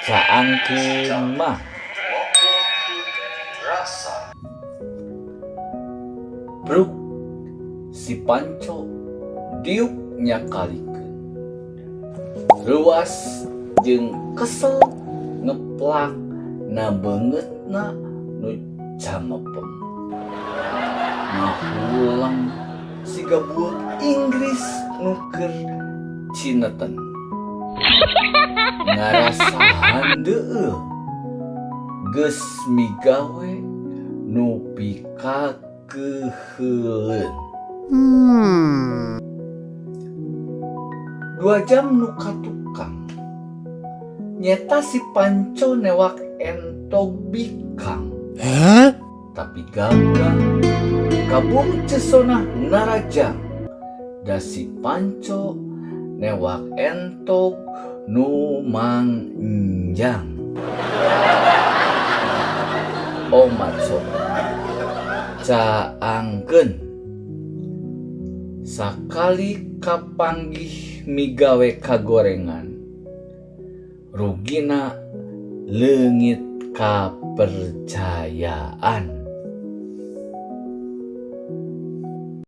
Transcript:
Caangkeun mah. Bruk si Panco diuk nyakalikeun. Reuwas jeung kesel ngeplak na beungeutna nu camepem. Ngahuleng siga bueuk Inggris nu keur cineten. Ngarasa handeueul geus migawe nu pikakeuheuleun. 2 jam nu katukang nyeta si Panco newak entog bikang. Tapi gagal kaburu Ceu Sonah narajang da si Panco newak entog nu mangjang. Omat sob caangkeun sakali kapanggih migawe kagorengan rugina leungit kapercayaan.